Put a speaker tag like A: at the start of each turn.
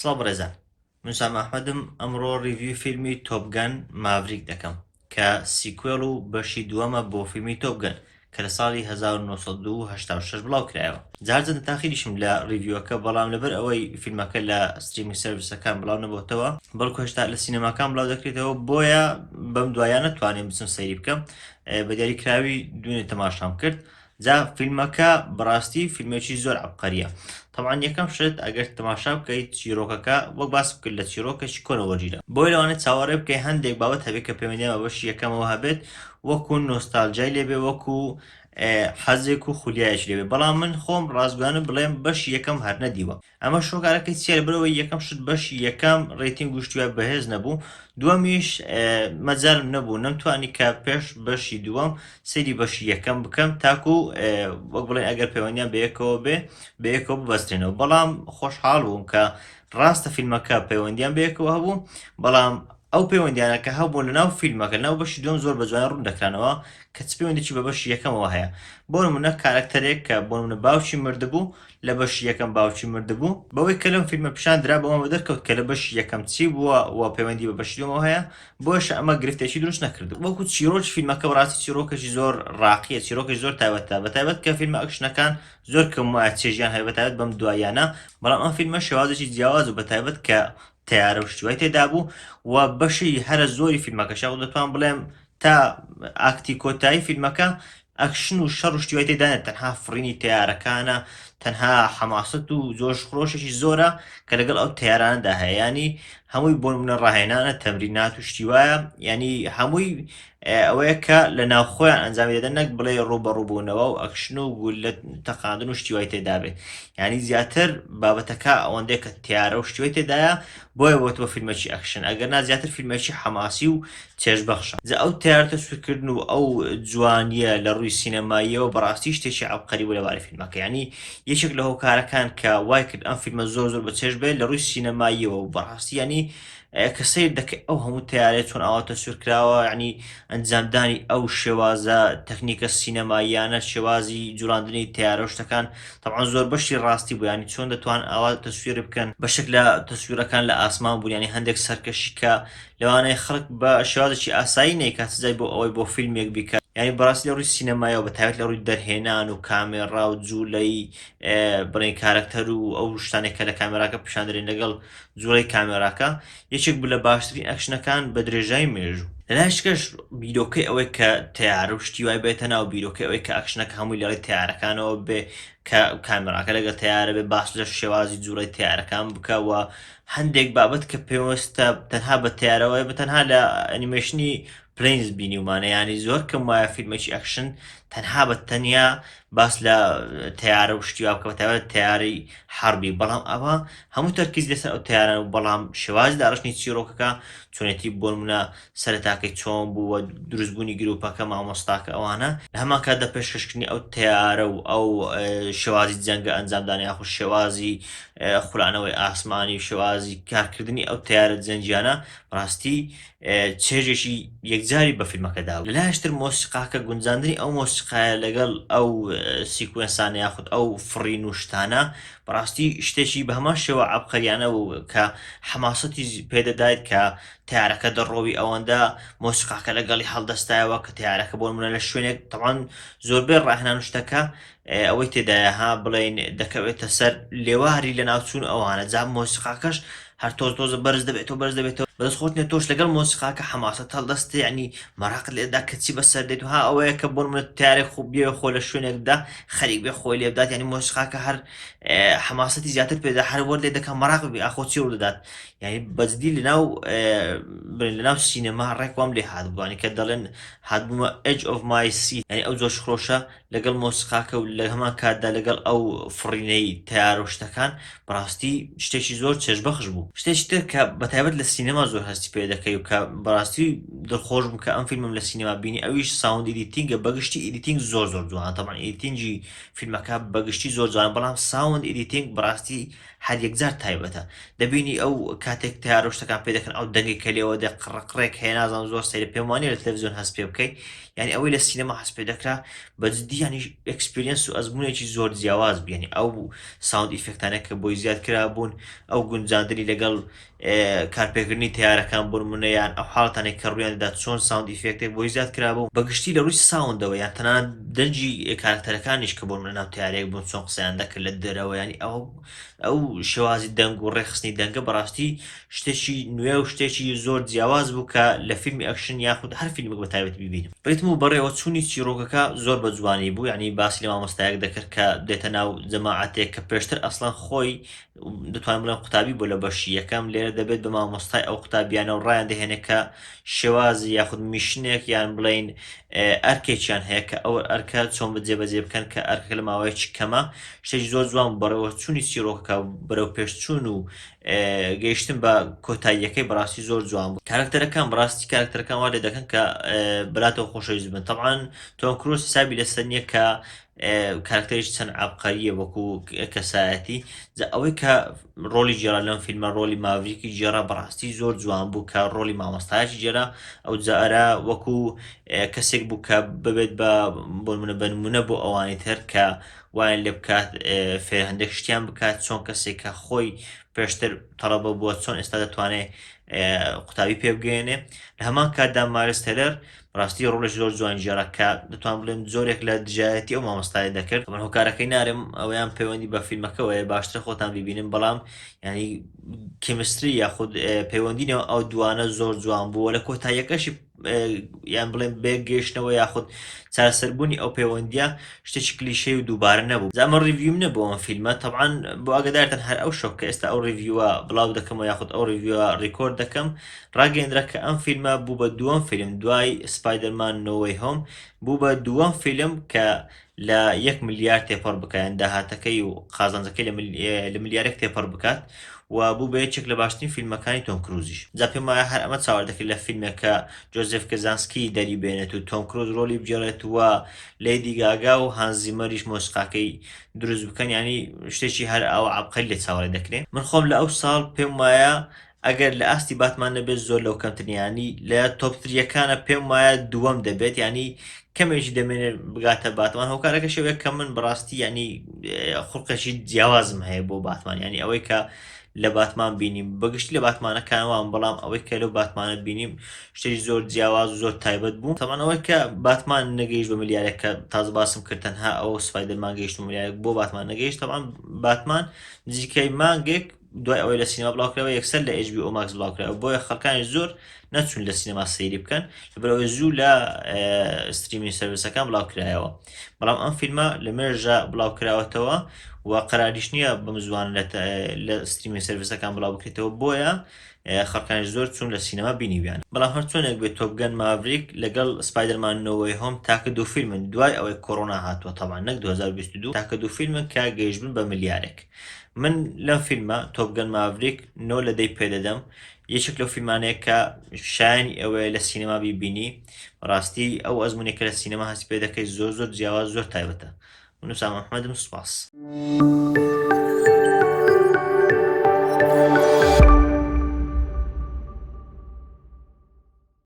A: سڵاو بەڕێزان من سام ئەحمەدم ئەمڕۆ review ی فیلمی Top Gun Maverick دەکەم کە sequel و بەشی دووەمە بۆ فیلمی Top Gun کە لە ساڵی 1986 بڵاو کرایەوە جارجەندە تاخیریشم لە review ەکە بەڵام لەبەر ئەوەی فیلمەکە لە streaming service ەکان بڵاو نەبۆتەوە بەڵکو هێشتا لە سینەماکان بڵاو دەکرێتەوە بۆیە بەم دوایانە توانیم بچم سەیری بکەم بە دیاریکراوی دوێنێ تەماشام کرد جا فیلمەکە بەڕاستی فیلمێکی زۆر عەبقەریە تەبعەن یەکەم شت ئەگەر تەماشا بکەیت چیرۆکەکە وەک باس بکرد لە چیرۆکێکی کۆنەوە وەرگیرا بۆیە لەوانەیە چاوەڕێ بکەی هەندێک بابەت هەبێت کە پەیوەندیان بە بەشی یەکەمەوە هەبێت وەکو نۆستالجای لێبێ وەکو حەزێک و خولیایەکی لێبێ بەڵام من خۆم ڕاستگوانە بڵێم بەشی یەکەم هەر نەدیوە ئەمەش هۆکارەکەی چیە لەبەرئەوەی یەکەم شت بەشی یەکەم rating و شتی وای بەهێز نەبوو دووەمیش مەجالم نەبوو نەمتوانی کە پێش بەشی دووەم سەیری بەشی یەکەم بکەم تاکو وەک بڵێن ئەگەر پەیوەندیان بەیەکەوە بێ بەیەکەوە ببەسترێنەوە بەڵام خۆشحاڵ بووم کە ڕاستە فیلمەکە پەیوەندیان بەیەکەوە هەبوو بەڵام ئەو پەیوەندیانە کە هەبوون لەناو فیلمەکە لەناو بەشی دووەم زۆر بە جوانی ڕوون دەکرانەوە کە چ پەیوەندێکی بە بەشی یەکەمەوە هەیە بۆ نمونە کارەکتەرێک کە بۆ نمونە باوکی مردبوو لە بەشی یەکەم باوکی مردبوو، بەوەی کە لەم فیلمە پیشان درا بۆمان بەدەرکەوت کە لە بەشی یەکەم چی بووە و پەیوەندی بە بەشی دووەمەوە هەیە، بۆیەشە ئەمە گرفتێکی دروست نەکردبوو. وەکو چیرۆکی فیلمەکە بەڕاستی چیرۆکێکی زۆر ڕاقیە، چیرۆکێکی زۆر تایبەتە، بەتایبەت کە فیلمە ئەکشنەکان زۆر کەم وایە چێژیان هەبێت بەتایبەت بەم دواییانە، بەڵام ئەم فیلمە شێوازێکی جیاواز و بەتایبەت کە تەیارە و شتی وای تێدابوو و بەشی هەرە زۆری فیلمەکەش یاخود دەتوانم بڵێم تا ئاکتی کۆتایی فیلمەکە ئەکشن و شەڕ و شتی وای تێدا نیە تەنها فڕینی تەیارەکانە تەنها حەماسەت و جۆش خرۆشێکی زۆرە کە لەگەڵ ئەو تەیارانەدا هەیە ینی هەمووی بۆ نمونە ڕاهێنانە تەمرینات و شتی وایە ینی هەمووی ئەوەیە کە لە ناوخۆیان ئەنجامی دەدەن نەک بڵێ ڕووبەڕووبوونەوە و ئەکشن و گوللە تەقاندن و شتی وای تێدا بێت یعنی زیاتر بابەتەکە ئەوەندەیە کە تیارە و شتی وای تێدایە بۆیە بۆتەوە فیلمێکی ئەکشن ئەگەر نا زیاتر فیلمێکی حەماسی و چێژبەخشە جا ئەو تیارە تەسویرکردن و ئەو جوانیە لە ڕووی سینەماییەوە بەڕاستی شتێکی عەبقەری بوو لەبارەی فیلمەکە یعنی یەکێک لە هۆکارەکان کە وای کرد ئەم فیلمە زۆر زۆر بەچێژ بێت لە ڕووی سینەماییەوە و بەڕاستی یعنی کە سەیر دەکەی ئەو هەموو تەیارەیە چۆن ئاوا تەسویر کراوە یعنی ئەنجامدانی ئەو شێوازە تەکنیکە سینەماییانە شێوازی جوڵاندنی تەیارە و شتەکان تەبعەن زۆر بەشی ڕاستی بوو یعنی چۆن دەتوان ئاوا تەسویری بکەن بەشێک لە تەسویرەکان لە ئاسمان بوون یعنی هەندێک سەرکەشی کە لەوانەیە خەڵک بە شێوازێکی ئاسایی نەیکات سزای بۆ ئەوەی بۆ فیلمێک بیکات یعنی بەڕاستی لە ڕووی سینەمایەوە بە تایبەت لە ڕووی دەرهێنان و کامێڕا و جوولەی بڵێن کارەکتەر و ئەو شتانێک کە لە کامێراکە پیشان دەرێن لەگەڵ جوڵەی کامێراکە یەکێک بوو لە باشترین ئەکشنەکان بە درێژای مێژوو. لەلایشکەش بیرۆکەی ئەوەی کە تەیارە و شتی وای بێتە ناو بیرۆکەی ئەوەی کە ئەکشنەکە هەمووی لەڕێی تەیارەکانەوە بێ کە کامێراکە لەگەڵ تەیارە بێ باس لە شێوازی جوڵەی تەیارەکان بکە و هەندێک بابەت کە پێوەستە تەنها بە تەیارەوە بە تەنها لە ئەنیمەیشنی Planes بینیومانە یانی زۆر کەم وایە فیلمێکی ئەکشن تەنها بە تەنیا باس لە تەیارە و شتی وا بکە بەتایبەت تەیارەی حەربی بەڵام ئەوە هەموو تەرکیز لەسەر ئەو تەیارە و بەڵام شێوازی داڕشتنی چیرۆکەکە چۆنێتی بۆ نمونە سەرەتاکەی چۆن بوو و دروستبوونی گروپەکە مامۆستاکە ئەوانە لە هەمان کاتدا پێشکەشکردنی ئەو تەیارە و ئەو شێوازی جەنگە ئەنجامدان یاخود شێوازی خولانەوەی ئاسمانی و شێوازی کارکردنی ئەو تەیارە جەنگیانە ڕاستی چێژێکی یەکجاری بە فیلمەکە داوە. لەلایەکی تر مۆسیقاکە گونجاندنی ئەو مۆسیقایە لەگەڵ ئەو سیکوێنسانە یاخود ئەو فڕین و شتانە بەڕاستی شتێکی بە هەمان شێوە عەبقەریانە بوو کە حەماسەتی پێدەدایت کە تارەکە دەڕۆوی ئەوەندە مۆسیقاکە لەگەڵی هەڵدەستایەوە کە تارەکە بۆ نمونە لە شوێنێک تەوان زۆربەی ڕاهێنان و شتەکە ئەوەی تێدایە ها بڵێین دەکەوێتە سەر لێواری لەناوچوون ئەوانە جا مۆسیقاکەش هەر تۆز تۆزە بەرز دەبێتەوە بەرز دەبێتەوە بەس خۆت نیە تۆش لەگەڵ مۆسیقاکە حەماسەت هەڵدەستێ یعنی مەراقت لێدا کە چی بەسەر دێت و ها ئەوەیە کە بۆ نمونە تارێک خۆ بێ خۆ لە شوێنێکدا خەریک بێ خۆی لێ بدات یعنی مۆسیقاکە هەر حەماسەتی زیاتر پێدا هەر وەر لێ دەکا مەراق بێ ئاخۆ چی ڕوودەدات یعنی بەجدی لەناو لەناو سینەما ڕێک وام لێ هاتبووانی کە دەڵێن هاتبوومە edge of my seat یعنی ئەو جۆش خرۆشە لەگەڵ مۆسیقاکە و لە هەمان کاتدا لەگەڵ ئەو فڕینەی تەیارە و شتەکان بەڕاستی شتێکی زۆر چێژبەخش بوو. شتێکی تر کە بەتایبەت لە سینەما زۆر هەستی پێ دەکەی و کە بەڕاستی دڵخۆش بووم کە ئەم فیلمەم لە سینەما بینی ئەویش sound editing ە بەگشتی editing زۆر زۆر جوانە تەبعەن editing ی فیلمەکە بەگشتی زۆر جوانە بەڵام sound editing بەڕاستی هەر یەکجار تایبەتە دەبینی ئەو کاتێک تەیارە و شتەکان پێ دەکەن ئەو دەنگی کە لێوە دێ قڕەقڕێک هەیە نازانم زۆر سەیرە پێم وانیە لە تەلەفزیۆن هەست پێ بکەی. یانی ئەوەی لە سینەما هەست پێ دەکرا بە جدی یانی experience و ئەزموونێکی زۆر جیاواز بوو یانی ئەو sound effect انە کە بۆی زیاد کرابوون ئەو گونجاندنی لەگەڵ کارپێکردنی تەیارەکان بۆ نمونە یان ئەو حاڵەتانەی کە ڕوویان دەدا چۆن sound effect ێک بۆی زیاد کرابوو بە گشتی لە ڕووی sound ەوە یان تەنانەت دەنگی کارەکتەرەکانیش کە بۆ نمونە ناو تەیارەیەک بوون چۆن قسەیان دەکرد لە دەرەوە یانی ئەو ئەو شێوازی دەنگ و ڕێکخستنی دەنگە بەڕاستی شتێکی نوێ و شتێکی زۆر جیاواز بوو کە لە فیلمی ئەکشن یاخود هەر فیلمێک بە تایبەتی بیبینم. ڕیتم و بەڕێوەچوونی چیڕۆکەکە زۆر بە جوانی بوو، یەعنی باسی لە مامۆستایەک دەکرد کە دێتە ناو جەماعەتێک کە پێشتر ئەسڵەن خۆی دەتوانین بڵێن قوتابی بووە لە بەشی یەکەم، لێرە دەبێت بە مامۆستای ئەو قوتابیانە و ڕایان دەهێنێت کە شێوازی یاخود mission ێک یان بڵێین ئەرکێکیان هەیە کە ئەو ئەرکە چۆن جێبەجێ بکەن کە ئەرکەکە لە ماوەیەکی کەمە شتێکی زۆر جوان بوو بەڕێوەچوونی چیڕۆکەکە بەرەو پێشچوون و گەیشتن بە کۆتاییەکەی بەڕاستی زۆر جوان بوو کارکتەرەکان بەڕاستی کارکتەرەکان وا لێ دەکەن کە بەلاتەوە خۆشەویست بن تەبعەن تۆم کروز حسابی لەسەر نییە کە کارکتەریش چەند عەبقەریە وەکو کەسایەتی جا ئەوەی کە ڕۆلی گێڕا لەم فیلمە ڕۆلی ماڤریکی گێڕا بەڕاستی زۆر جوان بوو کە ڕۆلی مامۆستایەکی گێرا ئەو جارە وەکو کەسێک بوو کە ببێت بە بۆ نمونە بە نمونە بۆ ئەوانی تر کە وایان لێ بکات فێر هەندێک شتیان بکات چۆن کەسێک کە خۆی پێشتر تەڵەبە بووە چۆن ئێستا دەتوانێت قوتابی پێ بگەێنێ لە هەمان کاتدا مایلز تێلەر ڕاستی ڕۆڵێکی زۆر جوان گێڕا کە دەتوان بڵێم جۆرێک لە دژایەتی ئەو مامۆستایە دەکرد من هۆکارەکەی نارم ئەویان پەیوەندی بە فیلمەکەوەیە باشترە خۆتان ببینن بەڵام ینی chemistry یاخود پەیوەندی نێوان ئەو دوانە زۆر جوان بووە لە کۆتاییەکەشی یان بڵێن بەیەک گەیشتنەوە یاخود چارەسەربوونی ئەو پەیوەندیە شتێکی کلیشەی و دووبارە نەبوو جا ئەمە review م نەبوو ئەم فیلمە تەبعەن بۆ ئاگادارتان هەر ئەو شەو کە ئێستا ئەو review ە بڵاو دەکەمەوە یاخود ئەو review ە record دەکەم ڕاگەیەندرا کە ئەم فیلمە بوو بە دووەم فیلم دوای Spider-Man No Way Home بوو بە دووەم فیلم کە لە یەک ملیار تێپەڕ بکات یان داهاتەکەی و قازانجەکەی لە ملیارێک تێپەڕ بکات و بوو بە یەکێک لە باشترین فیلمەکانی تۆم کروزیش. جا پێم وایە هەر ئەمە چاوەڕێ دەکرێت لە فیلمێک کە جۆزێف کەزانسکی دەری بێنێت و تۆم کروز ڕۆڵی بگێڕێت و لەیدی گاگا و هانز زیمەریش مۆسیقاکەی دروست بکەن یانی شتێکی هەر ئاوا عەبقەری لێ چاوەڕێ دەکرێت. من خۆم لە ئەو ساڵ پێم وایە ئەگەر لە ئاستی باتمان نەبێت زۆر لەو کەمتر نیە یانی لە top three یەکانە پێم وایە دووەم دەبێت یانی کەمێکی دەمێنێت بگاتە باتمان هۆکارەکەش ئەوەیە کە من بەڕاستی یانی خوڵقێکی جیاوازم هەیە بۆ باتمان یانی ئەوەی کە لە باتمان بینیم بەگشتی لە باتمانەکان وام بەڵام ئەوەی کە لەو باتمانە بینیم شتێکی زۆر جیاواز و زۆر تایبەت بوو تەمان ئەوەی کە باتمان نەگەیشت بە ملیارێک کە تازە باسم کرد تەنها ئەو سپایدەرمان گەیشت ملیارێک بۆ باتمان نەگەیشت تەمان باتمان نزیکەی مانگێک دوای ئەوەی لە سینەما بڵاوکراوە یەکسەر لە HBO Max بڵاوکراوە بۆیە خەڵکانی زۆر نەچوون لە سینەما سەیری بکەن لەبەرئەوەی زوو لە streaming service ەکان بڵاوکرایەوە بەڵام ئەم فیلمە لە مێژە بڵاوکراوەتەوە و قەراریش نییە بەم زوان لە streaming service ەکان بڵاو بکرێتەوە بۆیە خەڵکانی زۆر چوون لە سینەما بینیویان بەڵام هەر چۆنێک بێت Top Gun Maverick لەگەڵ Spider-Man No Way Home تاکە دوو فیلمن دوای ئەوەی کۆرۆنا هاتووە تەبعەن نەک 2022 تاکە دوو فیلمن کە گەیشتبن بە ملیارێک من لەم فیلمە Top Gun Maverick نۆ لە دەی پێدەدەم یەکێک لەو فیلمانەیە کە شایانی ئەوەیە لە سینەما بیبینی بەڕاستی ئەو ئەزمونێک کە لە سینەما هەستی پێ دەکەیت زۆر زۆر جیاواز زۆر تایبەتە من وسام ئەحمەدم سوپاس.